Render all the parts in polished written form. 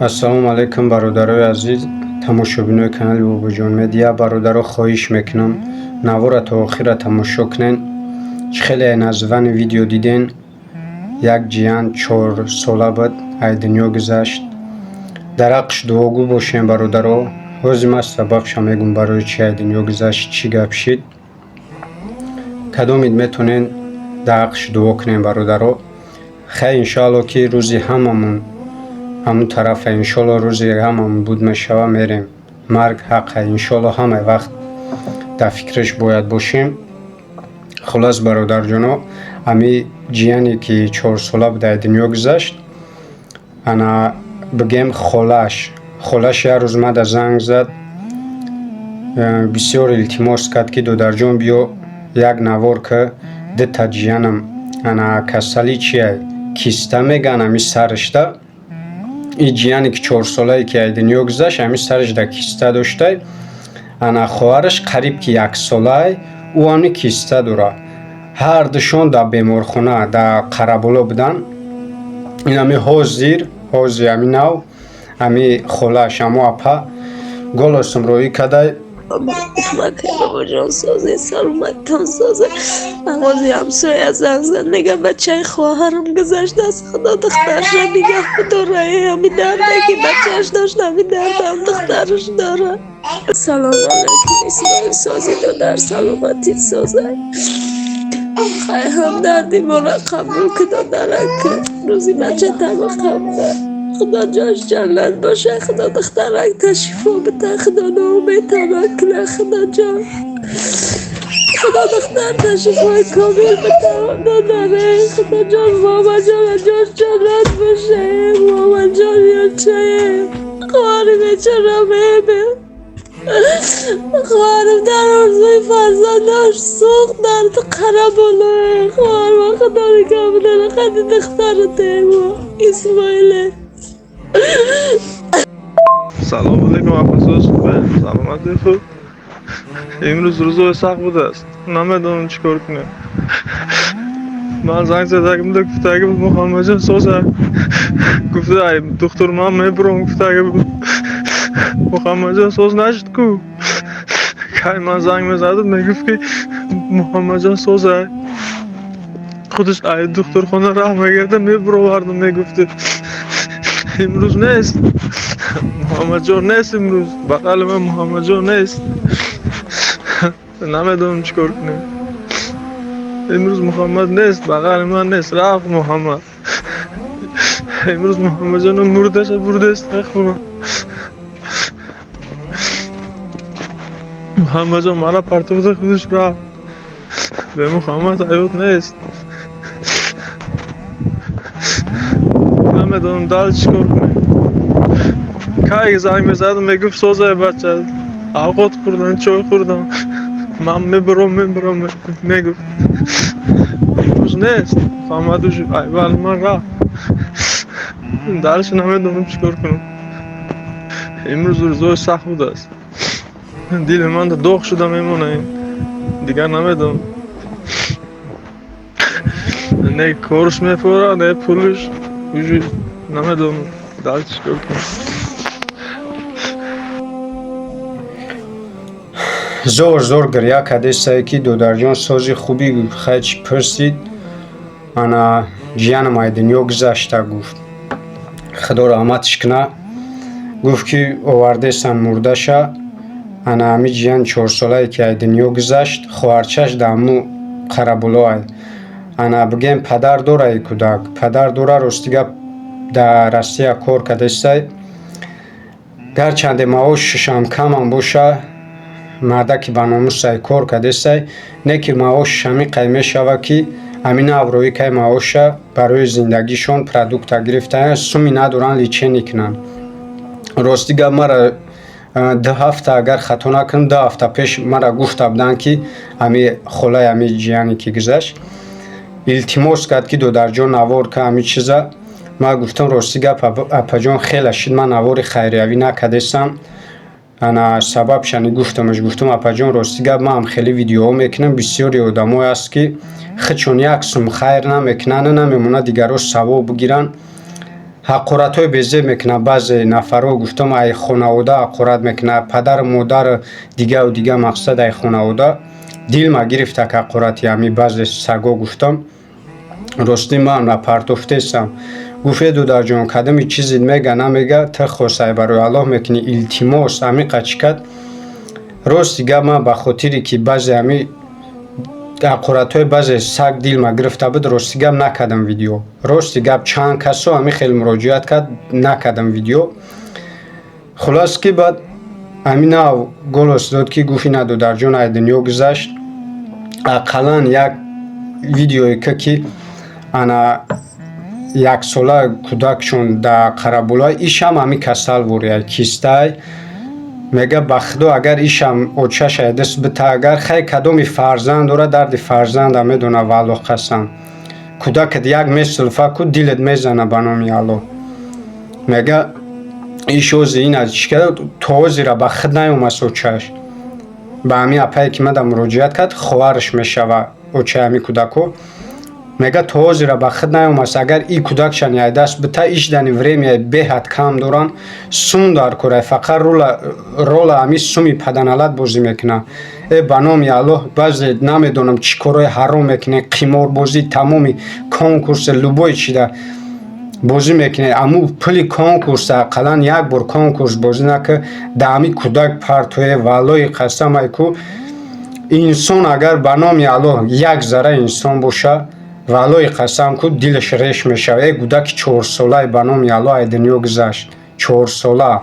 Ассалому алайкум, бародарои азиз, тамошобинои канали Бобоҷон Медиа. Бародаро, хоҳиш мекунам, навора то охира тамошо кунен. Чӣ хеле названи видео диден, як ҷиян 4 сола буд, ай дунё гузашт. Дар ҳаққш дуогӯ бошем, бародаро. Ҳозир ман сабабша мегӯм, барои чи ай дунё гузашт, чӣ гап шид. Кадомид метонен, дар ҳаққш дуо кунем, бародаро. Хай, иншоалло, ки рӯзи ҳамамон ҳамун тарафа, иншоалло, рӯзи ҳамамон буд мешава, мерем. Марг ҳақа, иншоалло, ҳамаи вақт дар фикраш бояд бошем. Хулос, бародарҷоно, ами ҷияне ки 4 сола буд, ай дунё гузашт. Ана, бигем, холааш як рӯз мада занг зад, бисёр илтимос кард, ки додарҷон, биё, як навор ки дута ҷиянам ана касалӣ чия, киста меган ами сарашда. И ҷияне ки 4 солае, ки ай дунё гузашт, ами сарашда киста доштай. Ана хоҳараш қариб ки яксолаай, ӯ ами киста дора. Ҳардушон дар беморхона дар Қараболо буданд. Ин ами ҳозир ами нав ами холааш, амо апа голосом роӣ кадай. Кӯмакай, бобоҷон, созе, саломаттон созе. Ҳози ҳамсоя занг зад, мега, бачаи хоҳарам гузаштааст, худо духтарша нигаҳ бидора. Ҳами дарде ки бачааш дошт, ҳами дардам духтараш дора. Салому алайкум, Исмоил, сози, додар, саломатит созай. Хай, ҳамдарди моро қабул ки, додарак, рӯзи бачатама қабул. Худо ҷош ҷаннат боша, худо духтаракта шифо бита, худо ноумедтама куна, худоҷон, худо духтарта шифои комил бита, додаре, худоҷон, мамаҷона ҷош ҷаннат боша. Мамаҷон, ёчае хоҳари бечора мебе, хоҳарам дар орзуи фарзандаш сӯхт дар Қараболое. Хоҳарма, худо нигаҳ бидора, қади духтаратемо, Исмоиле. Салом алейкум, апасоз, хубе, саломати хуб. Имрӯз рӯзои сахт будааст, намедонам чӣ кор кунем. Ман занг задагим да, гуфтаги буд, Муҳаммадҷон соза, гуфта, ай духтур ман мебурам, гуфтаги буд. Муҳаммадҷон соз нашуд ку. Кай ман занг мезадам, мегуфт, ки Муҳаммадҷон соза, худаш ай духтурхона раҳ мегирда, мебуровардам, мегуфти. Имрӯз нест, Муҳаммадҷон нест, имрӯз бағали ман Муҳаммадҷон нест. Намедонам чӣ кор кунем. Имрӯз Муҳаммад нест, бағали ман нест, рафт Муҳаммад. Имрӯз Муҳаммадҷоно мурдаша бурдест хона. Муҳаммадҷон мара партофта, худаш рафт. Бе Муҳаммад ҳаёт нест. Намедонам дал чӣ кор кунем. Кай занг мезадам, мегуфт, созай бача, авқот хӯрдам, чой хӯрдам, ман мебурам, мегуфт. Имрӯз нест Муҳаммад, уж айвали ман рафт. Дальше намедонам чӣ кор кунам. Имрӯз рӯзои сахт будааст, дили ман доғ шуда мемона ин, дигар намедонам, не корш мефорад, не пулш, уже намедонам дальше чӣ кор кунам. Зор зор гиря кардесае, ки додарҷон, сози, хубӣ? Хай, чӣ пурсид. Ана ҷиянам ай дунё гузашта, гуфт, худо раҳматш куна. Гуфт, ки овардесан мурдаша. Ана ами ҷиян 4 солае, ки ай дунё гузашт, хоҳарчаш дар ҳаму Қарабуло ай. Ана, бигем, падар дора, и кӯдак падар дора. Рости гап, дар Россия кор кардесай, гарчанде маошашам камам боша, мардаки ба номусай кор кардесай, не ки маошаш ҳамиқай мешава, ки ҳамин авроӣ кай маоша барои зиндагишон продукта гирифта, суми надоранд лечение кунанд. Рости гап, мара 2 ҳафта, агар хато накунам, 2 ҳафта пеш мара гуфта буданд, ки ами холаи ами ҷияне ки гузашт, илтимос кард, ки додарҷон, навор ка ами чиза. Ман гуфтам, рости гап, апаҷон, хеле шид, ман навори хайриявӣ накардесам. Ана сабабшани гуфтамаш, гуфтам, апаҷон, рости гап, ман хеле видеоҳо мекунам, бисёри одамое ҳаст, ки худшон як сум хайр намекунанд, намемонад дигарро савоб бигиранд. Ҳақоратҳои безеб мекунад баъзе нафарҳо, гуфтам, ай хонавода ҳақорат мекунад, падару модар, дигаву дига, мақсад, ай хонавода. Дилма гирифта ки ҳақорати ҳами баъзе саго, гуфтам, ростӣ ман напартофтесам. Гуфт: «Э, додарҷон, кадами чизит мега намега, ту хосай барои Аллоҳ мекунӣ, илтимос». Ҳамиқа чӣ кард? Рости гап, ман ба хотире ки баъзе ҳами ҳақоратҳои баъзе саг дилма гирифта буд, рости гап, накардам видео. Рости гап, чанд касо ҳами хел муроҷиат кард, накардам видео. Хулос, ки баъд ҳами нав голос дод, ки гуфт: «Ина, додарҷон, ай дунё гузашт, ақаллан як видеое ки ана яксола кӯдакшон дар Қарабулай, ишам ҳами касал вория кистай». Мега: «Ба худо, агар ишам очаша даст бита, агар хай кадоми фарзанд дора, дарди фарзанда медона. Валлоҳ қасам, кӯдакат як месулфа ку, дилат мезана, ба номи Аллоҳ». Мега, иш ози ина чӣ карда, то озира ба худ наёмаст очаш. Ба ҳами апае ки мада муроҷиат кард, хоҳараш мешава очаи ҳами кӯдако. Мега, то озира ба худ наёмаст. Агар и кӯдакшани ай даст бита, ишдани время беҳад кам доранд, сум дар корай, фақат рола ҳами суми паданалат бозӣ мекунад. Э, ба номи Аллоҳ, баъзе намедонам чӣ корҳои ҳаром мекунед, қиморбозӣ, тамоми конкурс, любой чида бозӣ мекунед. Аму пули конкурс, ақаллан як бор конкурс бозӣ нака, да ҳами кӯдак партое. Валлоҳи қасам, ай ку инсон, агар ба номи Аллоҳ як зарра инсон боша, валлоҳи қасам ку, дилаш реш мешавад. Э, кӯдаки чорсолае, ба номи Аллоҳ, ай дунё гузашт, чорсола.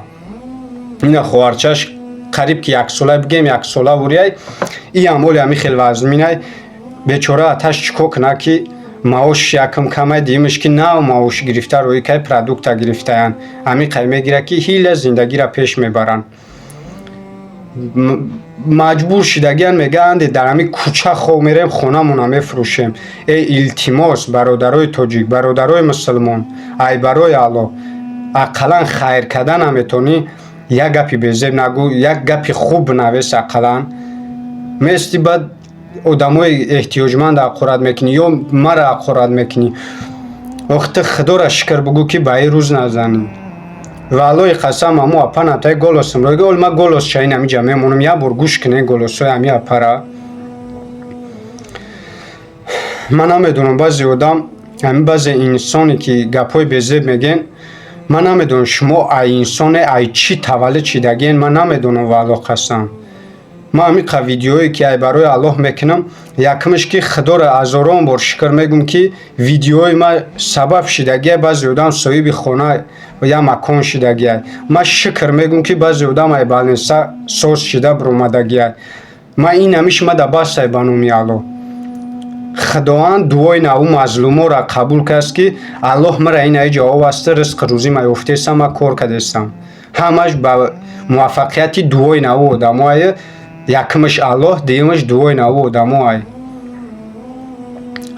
Ина хоҳарчаш қариб ки яксола, бигем, яксола буряй, иам оли ҳами хел вазминай. Бечора аташ чӣ кор кунад, ки маош якм камай, дуюмаш ки нав маош гирифта, рӯи кай продукта гирифтаянд, ҳамин қай мегирад, ки ҳила зиндагиро пеш мебаранд. Маҷбур шидагиян, мегаанд, дар ҳамин кӯча хоб мерем, хонамона мефурӯшем. Э, илтимос, бародарои тоҷик, бародарои мусулмон, ай барои Аллоҳ, ақаллан хайр карда наметонӣ, як гапи безеб нагӯ, як гапи хуб бинавес. Ақаллан мести, баъд одамои эҳтиёҷманд ҳақорат мекунӣ ё мара ҳақорат мекунӣ. Охи, худоро шукр бугӯ, ки ба ин рӯз назанӣ. Валлоҳи қасам, ҳамо апа натай голосам роги. Ол ма голос чаин ҳамиҷа мемонам, як бор гӯш кунед голосҳои ҳами апара. Ман намедонам, баъзе одам, ҳами баъзе инсоне ки гапҳои безеб мегӯен, ман намедонам, шумо ай инсоне, ай чӣ таваллуд шидагиен, ман намедонам. Валлоҳ қасам, ман ҳамин видеое ки ай барои Аллоҳ мекунам, якумаш ки худоро ҳазорон бор шукр мегӯм, ки видеои ман сабаб шидагия баъзе одам соҳиби хона я макон шидагия. Ман шукр мегӯм, ки баъзе одам ай больница соз шида биромадагия. Ман ин ҳамиш мада басай, ба номи Аллоҳ. Худованд дуои наву мазлуморо қабул кард, ки Аллоҳ мара ин аи ҷавоб аста, ризқи рӯзима ёфтесам, ман кор кардестам. Ҳамаш ба муваффақияти дуои наву одамое. Якумаш Аллоҳ, дуюмаш дуои наву одамоай.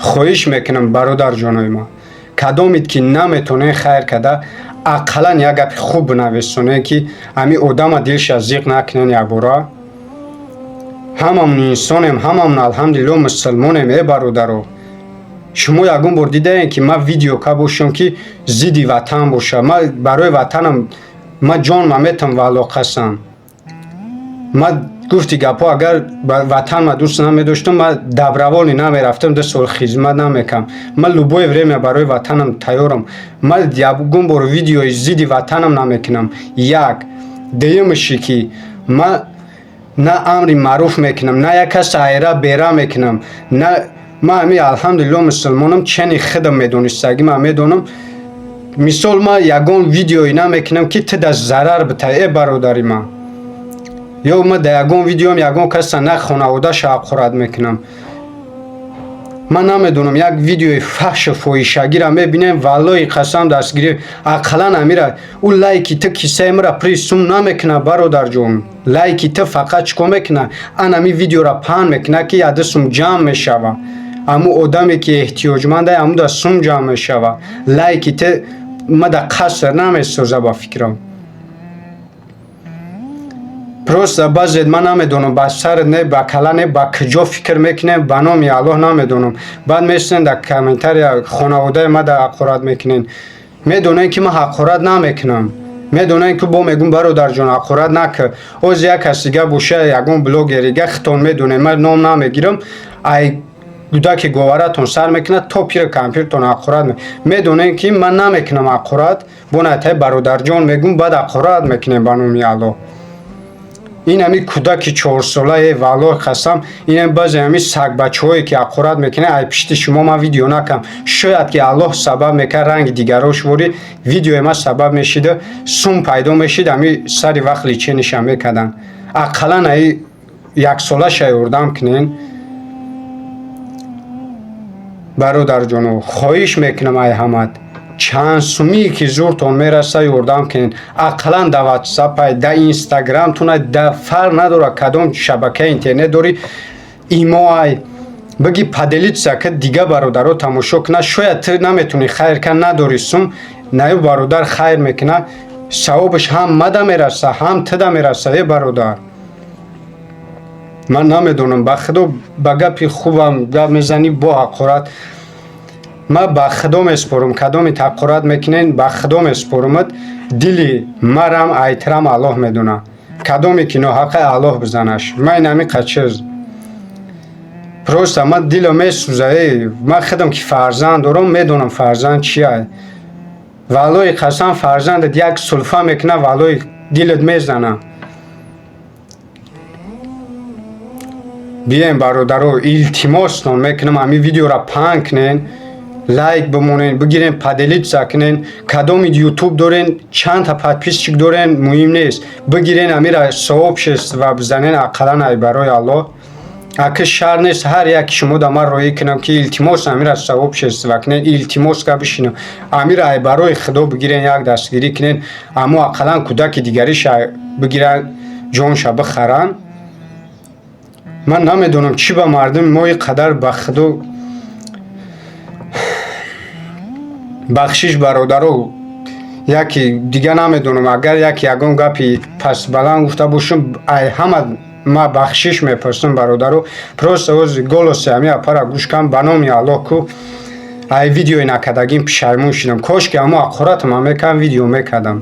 Хоҳиш мекунам, бародарҷонои ман, кадомед ки наметонед хайр карда, ақаллан як гапи хуб бинависонед, ки ҳами одама дилша зиқ накунен якбора. Ҳамамон инсонем, ҳамамон, алҳамдулилло, мусулмонем. Э, бародаро, шумо ягон бор дидаем, ки ман видео ка бошам, ки зидди ватан боша? Ман барои ватанам ман ҷонма метам. Валлоҳ қасам, ман гуфти гапҳо, агар ватанма дӯст намедоштам, ман добровольно намерафтам, 2 сол хизмат намекардам. Ман любое время барои ватанам тайёрам. Ман ягон бор видеои зидди ватанам намекунам. Як дуюмаши ки ман на амри маъруф мекунам, на як кас айра бера мекунам, на ман ҳами, алҳамдулилло, мусулмонам, чени худам медонистагӣ ман медонам. Мисол, ман ягон видеое намекунам, ки ту да зарар битай. Э, бародари ман, ё ман дар ягон видеом ягон каса на хонаводаша ҳақорат мекунам. Ман намедонам, як видеои фаҳшу фоҳишагиро мебинем, валлоҳи қасам, дастгирӣ. Ақаллан амира ӯ лайки ту кисаи мара при сум намекуна, бародарҷон. Лайки ту фақат чӣ кор мекуна? Ан ҳами видеора паҳн мекуна, ки яда сум ҷамъ мешава. Ҳамун одаме ки эҳтиёҷманда, ҳамуда сум ҷамъ мешава. Лайки ту мада қаср намесоза, ба фикрам. Просто баъзет ман намедонам, ба сар не, ба кала не, ба куҷо фикр мекунем, ба номи Аллоҳ, намедонам. Баъд месинен, дар комментария хонаводаи мада ҳақорат мекунен. Медонем, ки ман ҳақорат намекунам. Медонем, ки бо мегум: «Бародарҷон, ҳақорат накар». Оз як кас дига боша, ягон блогерига, хитон медонем, ман ном намегирам, ай гудаки говаратон сар мекунад то пири кампиртон ҳақорат. Медонем, ки ман намекунам ҳақорат. Бо натай бародарҷон мегум, баъд ҳақорат мекунем. Ба номи Аллоҳ, ин ҳами кӯдаки 4-солае, валлоҳ қасам, ин баъзе ҳами сагбачаҳое, ки ҳақорат мекунанд ай пишти шумо, ман видео накам. Шояд ки Аллоҳ сабаб мекард, ранги дигарош ворӣ видеои ман сабаб мешида, сум пайдо мешид, ҳами сари вақт лечение ша мекарданд. Ақаллан аи яксолаша ёрдам кунен, бародарҷоно. Хоҳиш мекунам, ай ҳамат чанд сумие ки зуртон мераса, ёрдам кунед. Ақаллан да Ватсапай, да Инстаграмтона, да фарқ надорад кадом шабакаи интернет дорӣ, имоай биги, поделиться ка, дига бародаро тамошо кунад. Шояд ту наметавонӣ хайр кан, надорӣ сум, наю бародар хайр мекунад, савобаш ҳам мада мераса, ҳам туда мераса. Е бародар, ман намедонам, ба худо, ба гапи хубам гап мезанӣ, бо ҳақорат. Ман ба худо месупорам, кадоми ҳақорат мекунен, ба худо месупорамад, дили марам айтирам Аллоҳ медонад. Кадоме ки ноҳаққа, Аллоҳ бизанаш. Ман инами қачиз просто ман дило месӯза. Э, ман худам ки фарзанд дорам, медонам фарзанд чия. Валлоҳи қасам, фарзандат як сулфа мекунад, валлоҳи, дилат мезана. Биёем, бародаро, илтимостон мекунам, ҳамин видеоро паҳн кунен, лайк бимонен, бигирен, поделиться кунен. Кадоми Ютуб дорен, чандта подписчик дорен, муҳим нест, бигирен, амира сообщество бизанен. Ақаллан ай барои Аллоҳ, аки шар нест, ҳар яки шумо да ман роҳӣ кунам, ки илтимос, амира сообщество кунен. Илтимос ка бишинам, амира ай барои худо бигирен, як дастгирӣ кунен, аммо ақаллан кӯдаки дигариша бигиран, ҷонша бихаранд. Ман намедонам, чӣ ба мардуми мо ин қадар. Ба худо, бахшиш, бародаро, яки дига намедонам, агар яки ягон гапи пастбаланд гуфта бошам, ай ҳама ма бахшиш мепурсам, бародаро. Просто ози голоси ҳами апара гӯш кам, ба номи Аллоҳ ку, ай видеои накардагим пишаймон шудам. Кошки ҳамо ҳақоратам мекардам, видео мекардам.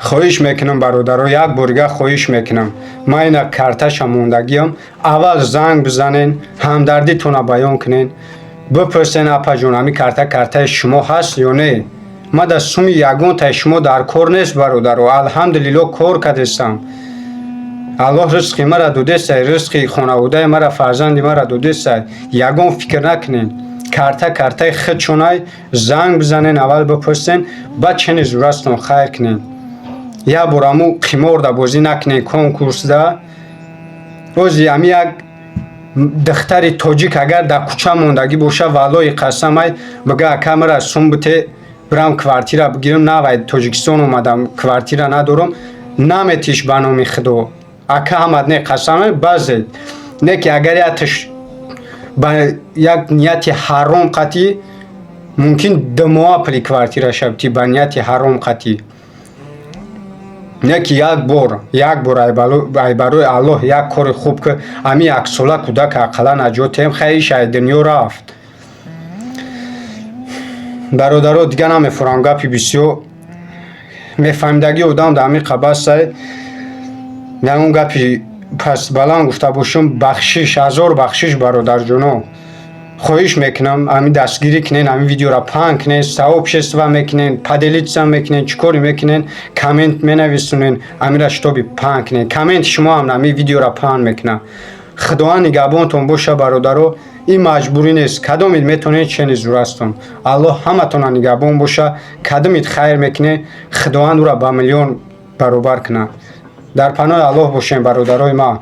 Хоҳиш мекунам, бародаро, як борига хоҳиш мекунам, ман ина карташа мондагиам. Аввал занг бизанен, ҳамдардитона баён кунен, бипурсен: «Апаҷон, ҳамин карта картаи шумо ҳаст ё не?» Ма дар суми ягонтаи шумо дар кор нест, бародаро. Алҳамдулилло, кор кардестам, Аллоҳ ризқи мара додестай, ризқи хонаводаи мара, фарзанди мара додестай. Ягон фикр накунен, карта картаи худшонай. Занг бизанен, аввал бипурсен, баъд чени зурастон хайр кунен. Як бор аму қиморда бозӣ накунен, конкурсда. Бози ами як духтари тоҷик агар дар кӯча мондагӣ боша, валлоҳи қасамай, бига: «Ака, мара сум бите, бирам квартира бигирам, навай Тоҷикистон омадам, квартира надорам», наметиш, ба номи худо. Ака, ҳамат не, қасам, баъзе не, ки агар яташ ба як нияти ҳаром қатӣ, мумкин 2 моҳа пули квартираша битӣ ба нияти ҳаром қатӣ. Не ки як бор, як бор ай барои Аллоҳ як кори хуб ки ами яксола кӯдак ақалла наҷот тем. Хайш, ай дунё рафт. Бародаро, дига намефурам, гапи бисёр мефаҳмидагии одам дар ҳамин қабасай. Ягон гапи пастбаланд гуфта бошам, бахшиш, ҳазор бахшиш, бародарҷоно. Хоҳиш мекунам, ҳамин дастгирӣ кунен, ҳамин видеоро паҳн кунен, сообщество мекунен, поделиться мекунен, чӣ коре мекунен, коммент менависонен, ҳамира шитоби паҳн кунен. Комменти шумо ҳам ҳамин видеоро паҳн мекунад. Худованд нигаҳбонтон боша, бародаро. Ин маҷбурӣ нест, кадомид метавонед, чени зурастон. Аллоҳ ҳаматона нигаҳбон боша. Кадомид хайр мекунед, Худованд ӯра ба миллион баробар кунад. Дар паноҳи Аллоҳ бошем, бародарои ман.